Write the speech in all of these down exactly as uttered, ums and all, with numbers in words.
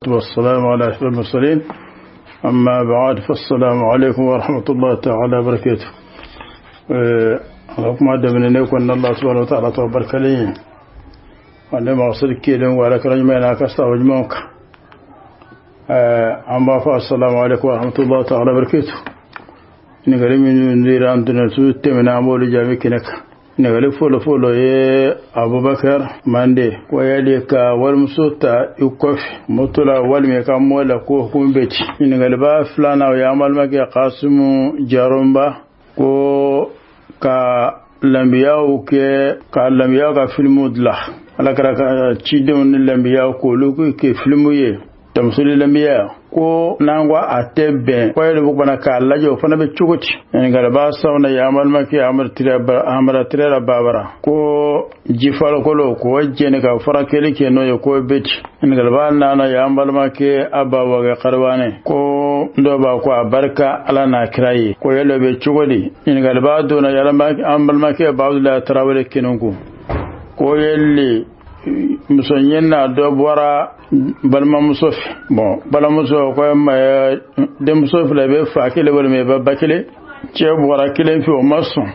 والسلام على أشرف المرسلين. أما بعد، فالسلام عليكم ورحمة الله تعالى وبركاته. Eh, a ga kuma damine ne ko na Allah subhanahu wa ta'ala to barkale. Wande ma sir ke den wala kala juma na ka sa wajma ka. Eh, an ba fa assalamu alaikum wa rahmatullahi ta'ala wa barakatuh. Ni gari min ndira antuna su temena mo lu jami kinaka. Ni gari folo folo ye Abubakar Mande, ko yali ka wal muso ta i kofi. Mutula wal me ka mola ko kumbeti. Ni gari ba filana ya malma ke Kasimu Jarumba, ko ka lambiyaw ke, ka lambiyaw ka filmu dila. Ala kara ka cidenw ni lambiyaw ko lu ke filmu ye. Tamsili lambiya ko nangwa a tebbe, ko yele bu bana ka lajo fana be cugoti. En gala ba sawna ya malma ke amar tire ba, amara tire la babara. Ko jifal kolo ko wajjene ka fara kele ke no yo ko beti. En gala ba nana ya malma ke abba wa ga qarwane. Ko ndo ba ko a barka ala na kiraye. Ko yele be cugodi. En gala ba dona ya malma ke ba la tarawale kinungu. Ko yelle muso ɲenna do bora balimamuso fe. Bon, balimamuso ko ma denmuso fila be fa kele wala me ba bakele. Ce bora kelen fi o mason.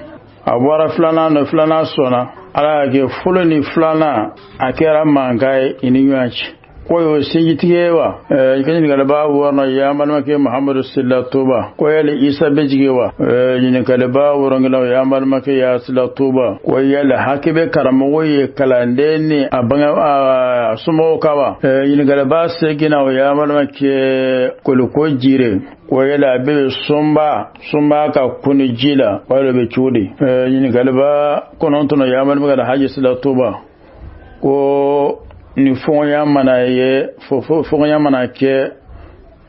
A bora filana no filana sona. Ala ke folo ni filana a kera mangaye ini ɲuanci. Ko yo sinji tige wa. Eh, kani gala ba worno ya malma ke Muhammadu Silla Tuba. Ko yali Isa be jige wa. Eh, ɲini kale ba worongi law ya malma ke ya Silla Tuba. Ko yali hakibe karamogo ye kalande ni a banga a sumo kawa. Eh, ɲini gala ba segina wa ya malma ke kolu ko jire. Ko yali a be sumba, sumba ka kuni jila. Ko yali be cudi. Eh, ɲini gala ba konontono ya malma ke Haji Silla Tuba. Ko ni foɲa mana ye, fo, fo, foɲa mana ke,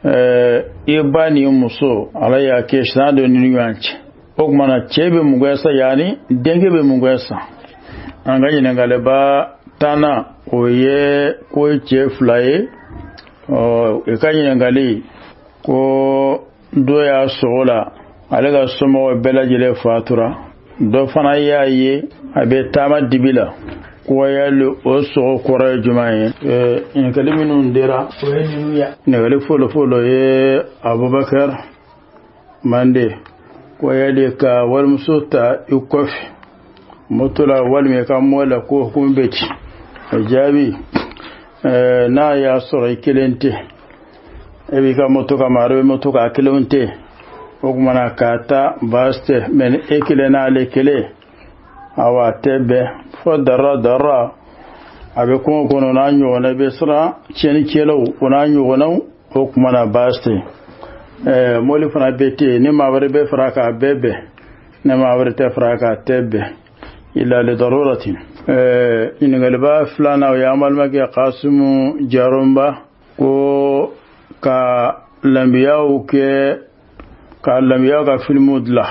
eh, i ba ni muso, ala ya ke sina do ni ɲuanci. O kuma na ce be mugu ya sa yani, denge be mugu ya sa. An ga ɲini gale ba tana, o ye ko ce fila ye, o, e ka ɲini gale ko do ya sogola, ale ga somo bela jele fatura, do fana ya ye, a be tama dibila, ko ya le o sogo kora juma ye. Eh, in kaliminu ndera, ko ya ni ya. Ne gale folo folo ye Abubakar Mande, ko yali ka wal muso ta i kofi. Mutula wal me ka mola ko kumbeti. O jaabi, eh, na ya soro i kelente. E bi ka moto ka maro moto ka kelente. O kuma na kata baste men e kele na le kele. Awa tebe fo dara dara. A be ko kono na ɲogona be sira ceni kelo o na ɲogona. O kuma na baste. Eh, moli fana bete, ni ma wari be fara ka bebe. Ni ma wari te fara ka tebe. Illa li daruratin. Eh, in galiba filana ya malma ke Kasimu Jarumba ko ka lambiyaw ke, ka lambiyaw ka filmu dila.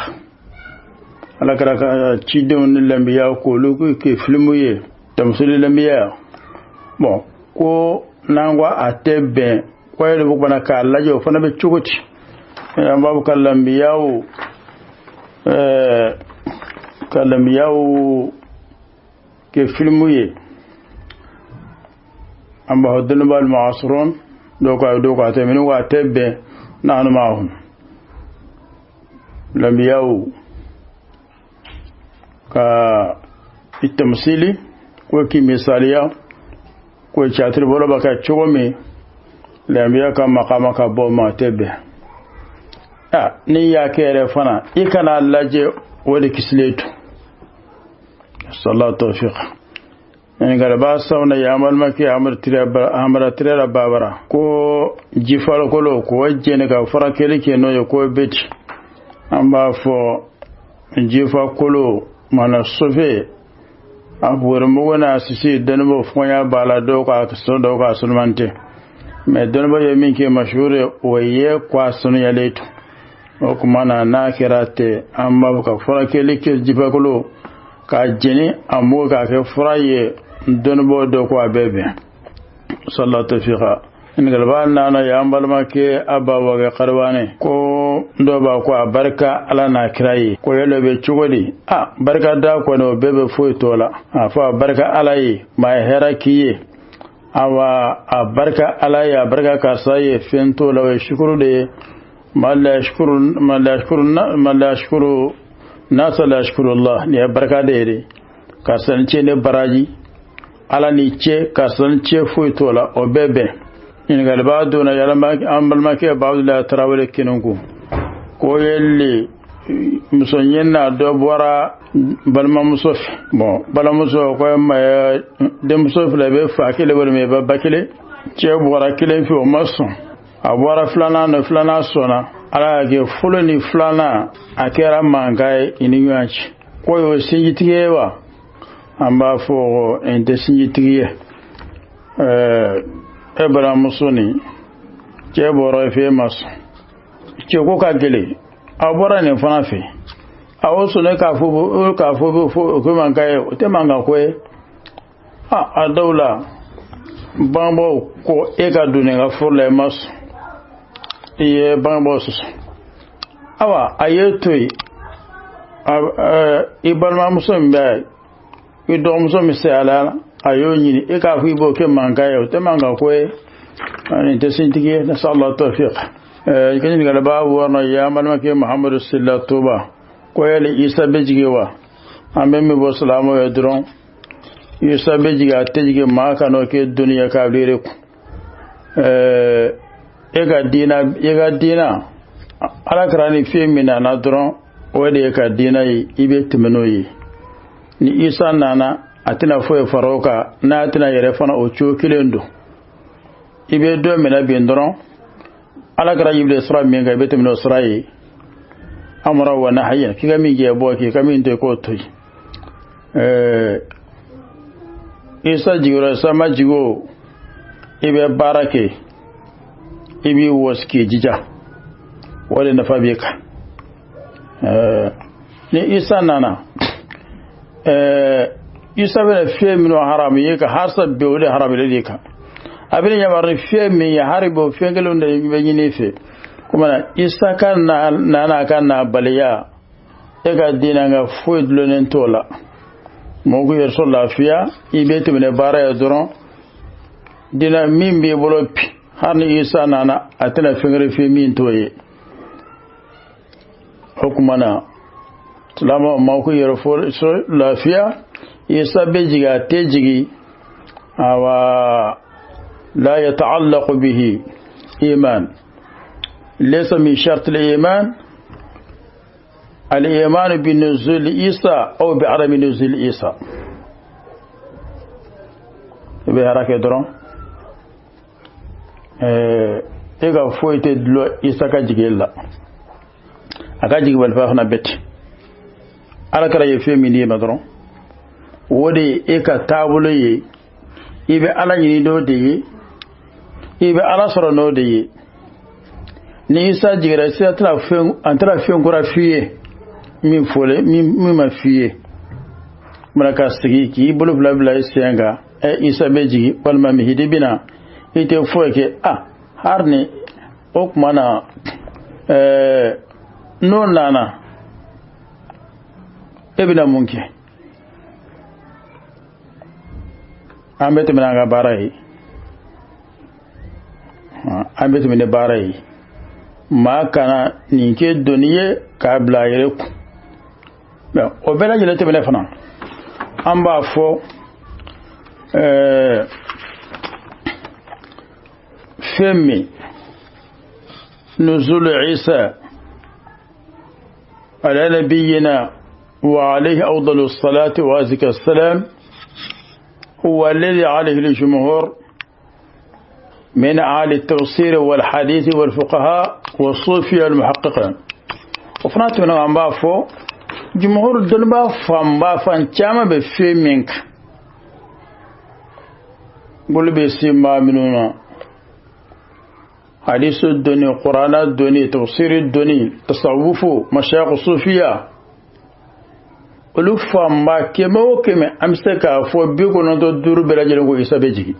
Ala kara ka cidenw ni lambiyaw ko lu ke filmu ye. Tamsili lambiya. Bon, ko nangwa a tebbe. Ko yele bu bana ka lajo fana be cugoti. Eh, an babu ka lambiyaw, eh, ka lambiyaw ke filmu ye. An ba hodun bal ma'asron do ka do ka te minu wa tebbe nanu ma'ahum. Lambiyaw ka i tamsili, ko ki misaliya, ko catir bolo baka cogomi, lambiya ka makama ka bo ma tebe. A, ni ya kere fana, i kana laje wadi kisletu. Sallallahu tawfiq. En gala ba sawna ya malma ke amar tire ba, amara tire la babara. Ko jifal kolo, ko wajjene ka fara kele ke no yo ko beti. An ba fo jifa kolo mana sofe. A bore mo gona sisi den bo fonya bala do ka so do ka sulmante. Me den bo ye min ke mashhure o ye kwa sunu ya letu. O kuma na na kira te, amma ka fara ke like jifa kolo, ka jeni, amma ka ke fara ye, don bo do ko a bebe. Sallallahu tawfiqa. In galba nana ya balma ke abba wa ga qarwane. Ko do ba ko a barka ala na kiraye. Ko yelo be cugodi. A, barka da ko no bebe foy tola. A fa barka ala yi, ma hera kiye. Awa, a barka Alla ye, a barka karsa ye, fen to la wa shukuru de. Man la yashkuru, man la yashkuru na-, man la yashkuru nasa la yashkuru Allah. Ni a barka de de. Karsa ni ce ne baraji. Alla ni ce, karsa ni ce foyi to la, o bebe. In galiba dona yalama, an balma ke Abdullahi Tarawele kinunku. Ko yelli, muso ɲenna do bora balimamuso fe. Bon, balimamuso ko ma, denmuso fila be fa kelen wala me ba, ba kelen. Ce bora kelen fi o ma sɔn. A bora filanan no, filanan sɔnna. Alla ya ke folo ni filanan, a kera manka ye i ni ɲɔgɔn cɛ. Ko yo sinjitigi ye wa? An b'a fɔ, i nte sinjitigi ye. Eh, e balimamuso ni ce bora fe ma sɔn. Ce ko ka gele. A bora nin fana fe. A o sɔnna k'a fɔ, k'a fɔ, fɔ, o ko manka ye, o te manka ko ye. A, a dawla. Bangebaaw ko e ka don ne ka furu la, e ma sɔn. I ye bangebaaw sɔsɔ. Awa, a ye to yen. A, a, i balimamuso min bɛ, i dɔgɔmuso min sɛ Alla, a y'o ɲini. E k'a fɔ i b'o kɛ mankan ye, o tɛ mankan ko ye. Ani tɛ sintigi ye, nas'Allahu tawfiq. Eh, i ka ɲininkali ba wɔɔrɔnan, ya balimakɛ Mahamadu Sila Tuba, ko yali Isa bɛ jigin wa? An bɛ min fɔ silamɛw ye dɔrɔn, Isa bɛ jigin, a tɛ jigin maa kan, o kɛ duniya kabiri kun. Eh, e ka diina, e ka diina, Alakira ni fɛn min nana dɔrɔn, o de ye ka diina ye, i bɛ tɛmɛ n'o ye. Ni Isa nana, a tɛna foyi fara o kan, n'a tɛna yɛrɛ fana, o cogo kelen don. I bɛ dɔ minɛ bin dɔrɔn, Alakira Jibril sira min kan, i bɛ tɛmɛ n'o sira ye. Amra wa nahya, k'i ka min kɛ, bɔ, k'i ka min to, k'o to yen. Eh, Isa jigiyɔrɔ, Isa ma jigi o, i bɛ baara kɛ, i b'i wɔsi k'i jija, o de nafa b'i kan. Eh, ni Isa nana, eh, Isa bɛna fɛn minnu haram ye ka harsa bɛ o de haram de kan. A bɛna yamaruya ni fɛn min ye, hari bɛ o fɛn kelen de bɛ ɲini i fɛ. Kuma na, Isa ka na, nana ka na baliya, e ka diina nga foyi dulonnen t'o la. Mɔgɔ ku yɛrɛ sɔrɔ lafiya, i bɛ tɛmɛ ne baara ye dɔrɔn. Diina min b'i bolo bi, hari ni Isa nana, a tɛna fɛn wɛrɛ f'i ye min t'o ye. O kuma na, silamɛ ma ku yɛrɛ fo so lafiya, Isa bɛ jigin, a tɛ jigin, awa, la yata'allaqu bihi iman. Laysa min shartil iman al-iman bi nuzul Isa aw bi adami nuzul Isa. I bɛ harake dɔrɔn. Eh, e ka foyi tɛ dulɔ Isa ka jigin la. A ka jigin balifa fana bɛ ten. Alakira ye fɛn min di ma dɔrɔn, o de ye e ka taabolo ye. I bɛ Ala ɲini n'o de ye. I bɛ Ala sɔrɔ n'o de ye. Ni Isa jiginra, Isa tɛna fɛn, a tɛna fɛn kura f'i ye. Min fɔlen, min, min ma f'i ye. Mana ka sigi, k'i bolo fila bila i sen kan. Ɛ, Isa bɛ jigin, walima mihidi bɛ na, i tɛ foyi kɛ. A, hari ni, o tuma na, ɛ, n'o nana, e bɛna mun kɛ? An bɛ tɛmɛ n'an ka baara ye. An bɛ tɛmɛ ni baara ye. Maa kana nin kɛ doni ye k'a bila a yɛrɛ kun. Bon, o bɛɛ lajɛlen tɛmɛnen fana, an b'a fɔ, ɛɛ, fɛn min, nuzul Isa ala nabiyyina wa alayhi afdalu salati wa azka salam, huwa alladhi alayhi al-jumhur min ahli tafsir wal hadith wal fuqaha wa sufiya al muhaqqiqin. O fana tɛmɛnen, an b'a fɔ, jumhur dɔnniba fanba fan caman bɛ fɛn min kan. Olu bɛ se maa minnu na, hadisu dɔnni, kurana dɔnni, tafsiri dɔnni, tasawufu, mashayikh sufiya, olu fanba kɛmɛ o kɛmɛ, an bɛ se k'a fɔ bi kɔnɔntɔn duuru bɛɛ lajɛlen ko Isa bɛ jigin.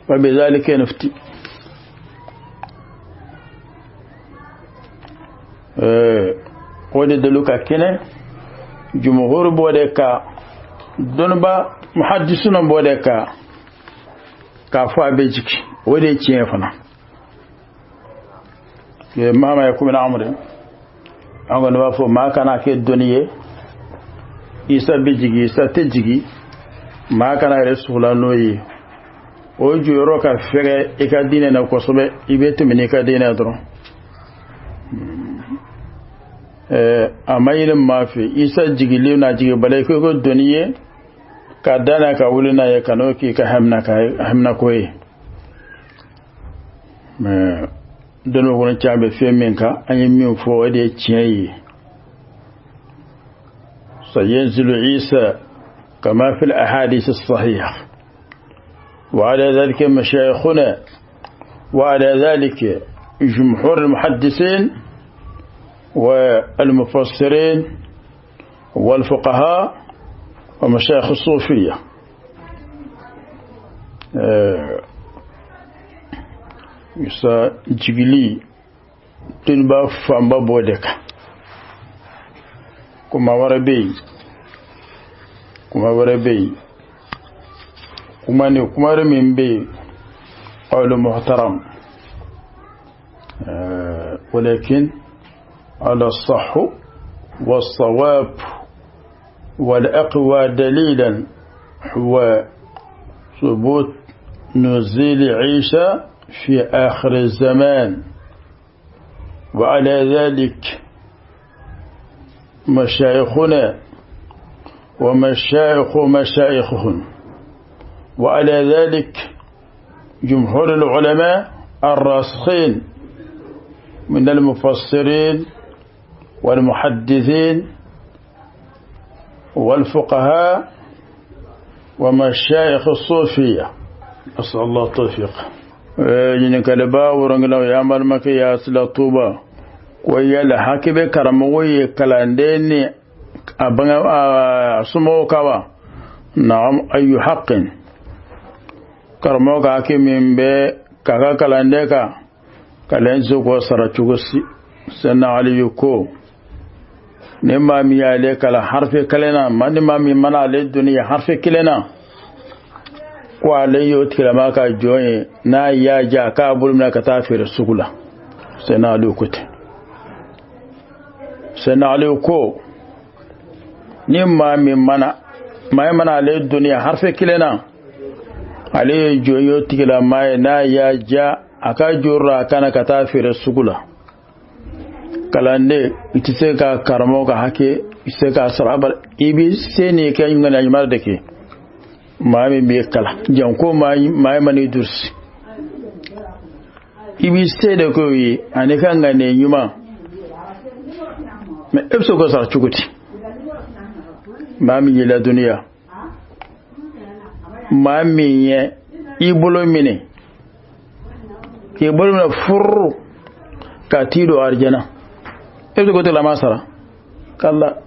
Wa bi zalika nafti. Ɛɛ, o de dalilu ka kɛnɛ, jumhur b'o de kan, dɔnniba Muhaddisuna bo de ka, ka fo a be jiki, o de tiɲɛ fana. Ye mama ya kumina amre. An ga na fo ma kana ke doniye. Isa be jigi, Isa te jigi. Ma kana yere sula noyi. O joro ka fege i ka diine na kosobe, i be tumini i ka diine doro. Eh, a ma yele ma fi, Isa jigi liw na jigi bale ko ko doniye. Ka dana ka wulina ya kano ki ka hamna ka hamna koyi. Mais dono wono chambe fe min ka, anyi min fo de tiɲɛ. سينزل عيسى كما في الأحاديث الصحيحة، وعلى ذلك مشايخنا، وعلى ذلك جمهور المحدثين والمفسرين والفقهاء ومشايخ الصوفية. Eh, Isa jigili tunba famba bo de ka. Kuma wara be yi. Kuma wara be yi. Kuma ni kuma wara min be yi. Qawlu muhtaram. Eh, walakin ala sahhu wa sawab wal aqwa dalilan huwa thubut nuzul Isa fi akhir zaman. وعلى ذلك مشايخنا ومشايخ مشايخهم، وعلى ذلك جمهور العلماء الراسخين من المفسرين والمحدثين والفقهاء ومشايخ الصوفية. أسأل الله التوفيق. Eh, ɲininkali ba worongila ya malmake ya sila tuba. Ko yala hake be karamogo ye kalande ni a banga a sumo kawa. Naam, ayu haqqin. Karamogo hake min be kaga kalande ka. Kalen su ko sara cugusi. Senna Aliyu ko, ni ma mi ya le kala harfe kalena, ma ni ma mi mana le duniya harfe kilena. Ko ale yo tilama ka joye, na ya ja ka bulmina ka ta fere sugula. Senna Aliyu kute. Senna Aliyu ko, ni ma mi mana, ma mana le duniya harfe kilena. Ale joyo tigila maye na ya ja a ka jorra kana ka ta fere sugula. Kalande, i ti se ka karamo ka hake, i se ka sara abar, i bi se ni ke ɲungana ɲumar de ke. Ma mi bi kala. Janko ma, ma mani dursi. I bi se de ko yi, ani ka ngane ɲuma. Mais e be se ko sara cuguti. Ma mi yila duniya. Ma min ye i bolo mine, ke bolo mine furu ka ti do arjana. E be ko te la masara. Kalla.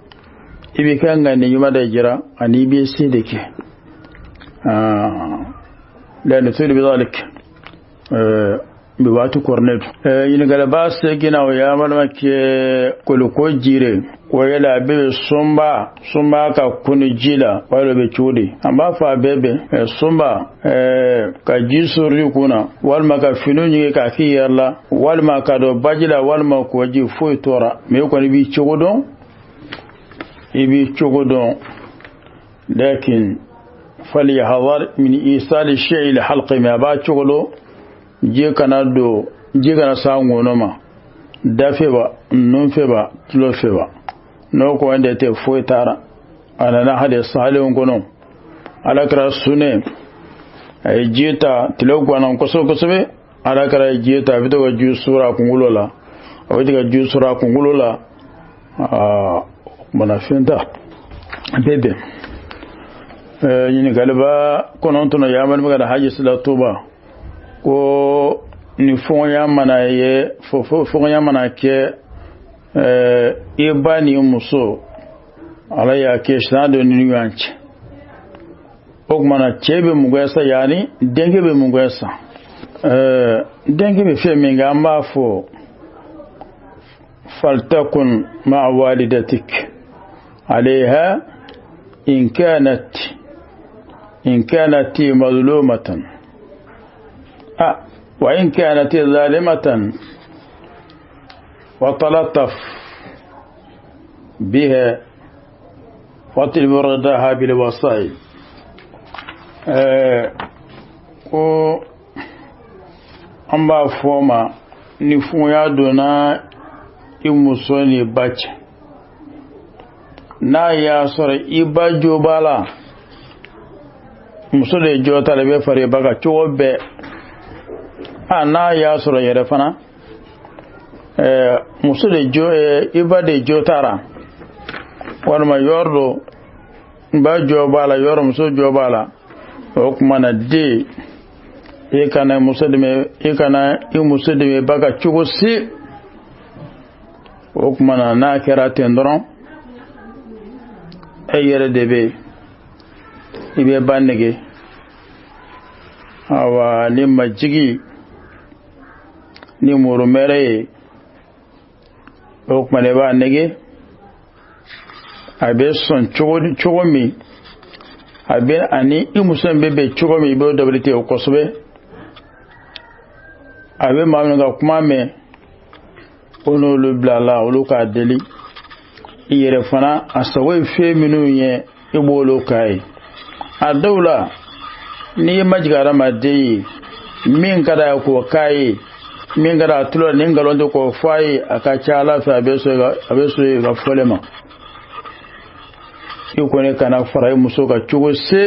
I bi ka ngane ɲuma da jira, ani be se de ke. Ah. La nusulu bi zalik. Eh, bi watu kornetu. Eh, ɲininkali ba segina o ya malama ke kolo ko jire. Ko yala be sumba, sumba ka kuni jila, wala be cudi. An ba fa bebe, eh, sumba, eh, ka ji sori kuna, walma ka finu ɲi ka ki yalla, walma ka do bajila, walma ko ji foyi tora. Me ko ni bi cogodon, i bi cogodon. Lakin falyahzar min isali shay'i li halqi, ma ba cogolo, je kana do, je kana sa ngono ma, da fe ba, nun fe ba, tulo fe ba. No ko ande te foyi tara. Ana na hade sahale on kono. Ala kara sune. Ay jita tilo gwanan koso kosobe. Ala kara jita bito ga ju sura kungulo la. O bito ga ju sura kungulo la. Ah, mana fenta. Bebe. Eh, ɲininkali ba konontono ya mani ga da haji sila tuba. Ko ni fonya mana ye, fo, fo, fonya mana ke, eh, i ba ni muso. Ala ya ke sina do ni yanci. O kuma na ce be mugu ya sa, yani, denke be mugu ya sa. Eh, denke be fe min ga an ba fo, faltakun ma'a walidatik alayha in kanat إن كانت مظلومة، آه، وإن كانت ظالمة فتلطف بها واطلب رضاها بالوسائل. Eh, ko an b'a fɔ ma, ni fuya donna i muso ni ba cɛ, n'a y'a sɔrɔ i ba jo b'a la, muso de jo t'a la, i bɛ fara i ba kan cogo bɛɛ. A, n'a y'a sɔrɔ yɛrɛ fana, eh, muso de jo, eh, i ba de jo t'a la, walima yɔrɔ do, i ba jo b'a la, yɔrɔ muso jo b'a la, o tuma na, de, i kana muso dɛmɛ, i kana i muso dɛmɛ i ba kan cogo si. O tuma na, n'a kɛra ten dɔrɔn, e yɛrɛ de bɛ, i bɛ ba nege. Awa, ni majigi, ni muru mɛrɛ ye, o tuma na, i b'a nege. A bɛ sɔn cogo, cogo min, a bɛ, ani i muso in bɛ bɛn cogo min, i b'o dabali tigɛ o kosɛbɛ. A bɛ maa min ka kuma mɛn, o n'olu bila la, olu k'a deli. I yɛrɛ fana, a sago ye fɛn minnu ye, i b'olu k'a ye. A dɔw la, n'i ma jigin hadamaden ye, min ka d'a ye k'o k'a ye, min ka d'a tulo la, ni nkalon tɛ k'o fɔ a ye, a ka ca Ala fɛ, a bɛ sɔn i ka, a bɛ sɔn i ka fɔlen ma. I kɔni kana fara i muso kan cogo si,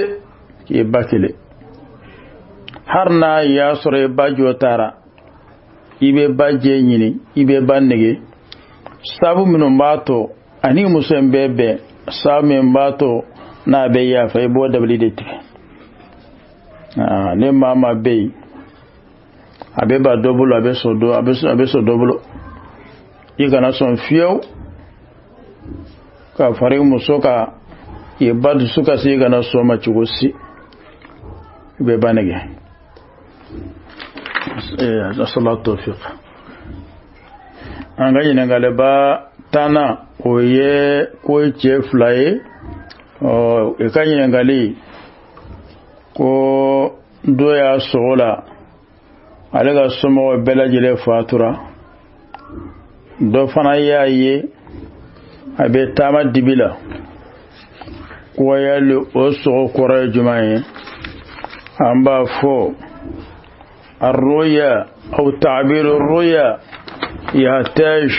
k'i ba kelen. Hari n'a y'a sɔrɔ i ba jo t'a la, i bɛ ba jɛ ɲini, i bɛ ba nege. Sabu minnu b'a to, ani muso in bɛ bɛn, sabu min b'a to n'a bɛ yafa, i b'o dabali de tigɛ. Aa, ni maa maa bɛ yen, a bɛ ba dɔ bolo, a bɛ sɔn dɔ, a bɛ sɔn, a bɛ sɔn dɔ bolo, i kana sɔn fiyewu ka fara i muso kan, i ba dusu kasi, i kana sɔn o ma cogo si, i bɛ ba nege. Eh, asalatu tawfiq. An ka ɲininkali ba tanna, o ye ko cɛ fila ye. Ɔ, i ka ɲininkali ko, dɔ y'a sogo la, ale ka somɔgɔw bɛɛ lajɛlen fatura. Dɔ fana y'a ye, a bɛ taama dibi la. Ko yali o sogo kɔrɔ ye jumɛn ye? An b'a fɔ, الرؤيا أو تعبير الرؤيا يحتاج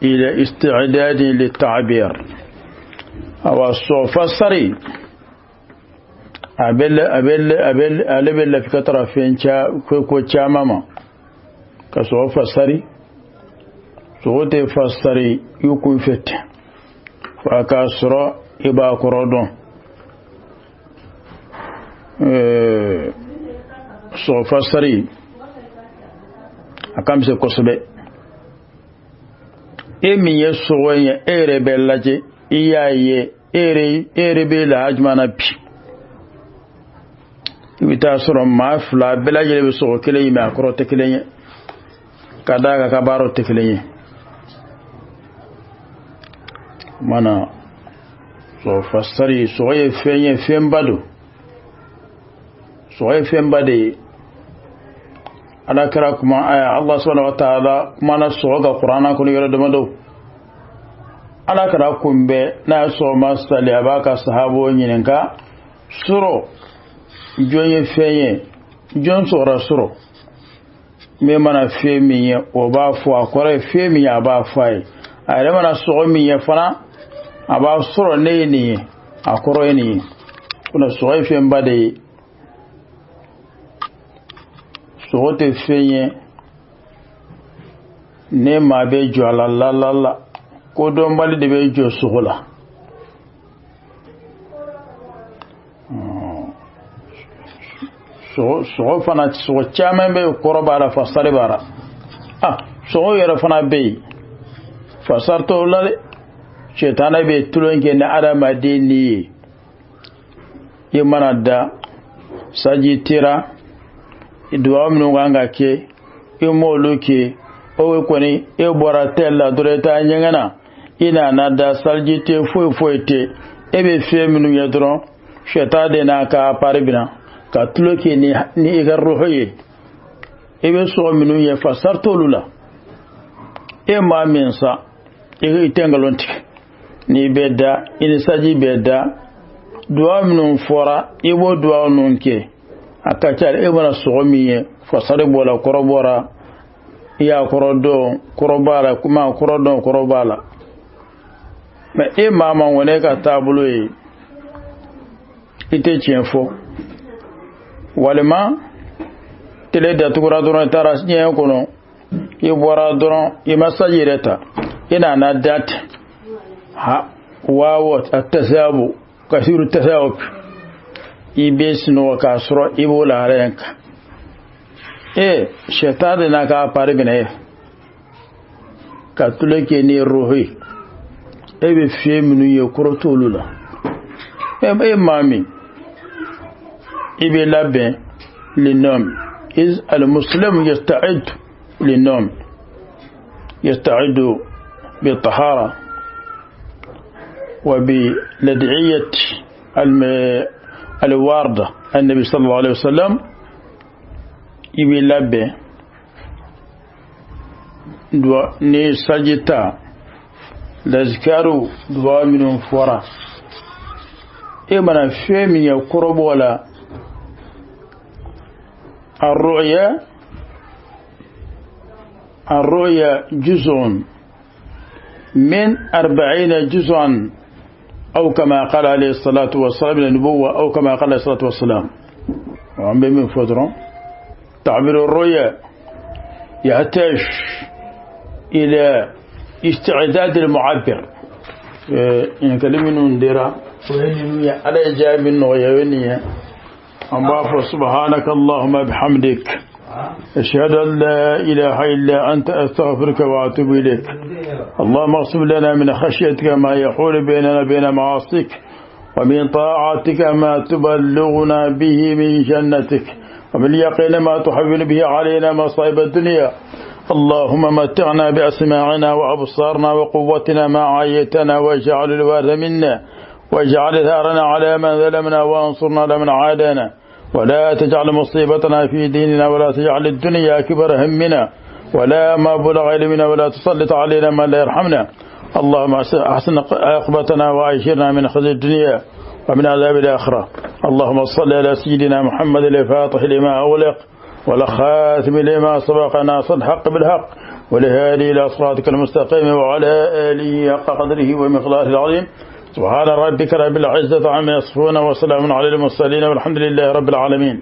إلى استعداد للتعبير. Awa, sogo fasari, a bɛ, a bɛ, a bɛ, ale bɛ lafi ka tara fɛn ca, ko, ko caman ma. Ka sogo fasari, sogo tɛ fasari i kun fɛ ten, fo a k'a sɔrɔ i b'a kɔrɔ dɔn. Ee, sogo fasari, a ka misɛn kosɛbɛ. E min ye sogo ye, e yɛrɛ bɛ lajɛ, i y'a ye, e yɛrɛ, e yɛrɛ bɛ laha jumɛn na bi? I bɛ taa sɔrɔ maa fila bɛɛ lajɛlen bɛ sogo kelen ye, mais a kɔrɔ tɛ kelen ye, ka d'a kan, a ka baaraw tɛ kelen ye. Mana, sogo fasari, sogo ye fɛn ye, fɛnba don. Sogo ye fɛnba de ye. Ala kira kuma, eh, Allah subhanahu wa ta'ala kuma na sogo kan Qur'ana kɔnɔ yɔrɔ damadɔ. Ala kira kun bɛ, n'a ye sɔgɔma sali, a b'a ka sahabo ɲininka, suro, jɔn ye fɛn ye, jɔn sɔgɔra suro? Min mana fɛn min ye, o b'a fɔ, a kɔrɔ ye fɛn min ye, a b'a fɔ a ye. A yɛrɛ mana sogo min ye fana, a b'a sɔrɔ ne ye nin ye, a kɔrɔ ye nin ye. Kuna sogo ye fɛnba de ye. Sogo tɛ fɛn ye, ne maa bɛ jɔ a la, la, la, la. Kodɔnbali de bɛ jɔ sogo la. Sogo, sogo fana, sogo caman bɛ yen, kɔrɔ b'a la, fasari b'a la. Ah, sogo yɛrɛ fana bɛ yen, fasari t'o la dɛ. Sitana bɛ tulon kɛ ni adamaden ni ye. I mana da, saji tera, dugawu minnu kan ka kɛ, i m'olu kɛ, o kɔni, e bɔra tɛli la dɔrɔn, i taa ɲɛgɛn na, i nana da, saliji tɛ, foyi, foyi tɛ, e bɛ fɛn minnu ye dɔrɔn, Shetade na ka pare bina, ka tulo ke ni, ni i ga ruhu ye. I be soxo minu ye fa sartolu la. E ma min sa, i ga i tengalon tigi. Ni be da, i ni saji be da. Duwa minnu fora, i bo duwa nun ke. A ka ca, i mana soxo min ye, fa sari bola, koro bora, i ya koro don, koro bala, kuma koro don, koro bala. Mais e mama wone ka tabulo ye, i te tiɲɛ fo. Walima, tele da tugura dɔrɔn, i taara ɲɛ kono, i bɔra dɔrɔn, i ma saji yɛrɛ ta, i nana date. Ha, wawo, a tasabu, kasiru tasawuf. I be sino ka sɔrɔ, i b'o la haren kan. E, shetade na ka pare bina ye. Ka tule ke ni ruhi. E be fiye minu ye koro tolu la. E, e mami. I be labɛn le nom. Is al muslim yasta'id le nom. يستعد بالطهارة وبالأدعية الم-، الواردة عن النبي صلى الله عليه وسلم. I be labɛn duwa ni sajita, lazkaru, duwa minnu fɔra. E mana fɛn min ye korobo la, الرؤيا، الرؤيا جزء من أربعين جزءا، أو كما قال عليه الصلاة والسلام، من النبوة، أو كما قال عليه الصلاة والسلام. وعن بمن فدرون تعبير الرؤيا يحتاج إلى استعداد المعبر. إيه، إن كلمة نديرة، وهي نية على جاب النغية ونية. أما فسبحانك اللهم بحمدك. أشهد أن لا إله إلا أنت، أستغفرك وأتوب إليك. اللهم اقسم لنا من خشيتك ما يحول بيننا وبين معاصيك، ومن طاعتك ما تبلغنا به من جنتك، ومن اليقين ما تهون به علينا مصائب الدنيا. اللهم متعنا بأسماعنا وأبصارنا وقوتنا ما أحييتنا، واجعل الوارث منا، واجعل ثأرنا على من ظلمنا، وانصرنا على من عادانا، ولا تجعل مصيبتنا في ديننا، ولا تجعل الدنيا أكبر همنا، ولا مبلغ علمنا، ولا تسلط علينا من لا يرحمنا. اللهم أحسن عاقبتنا وأجرنا من خزي الدنيا ومن عذاب الآخرة. اللهم صل على سيدنا محمد الفاتح لما أغلق والخاتم لما سبق ناصر الحق بالحق والهادي إلى صراطك المستقيم وعلى آله حق قدره ومقداره العظيم. سبحان ربك رب العزة عما يصفون وسلام على المرسلين والحمد لله رب العالمين.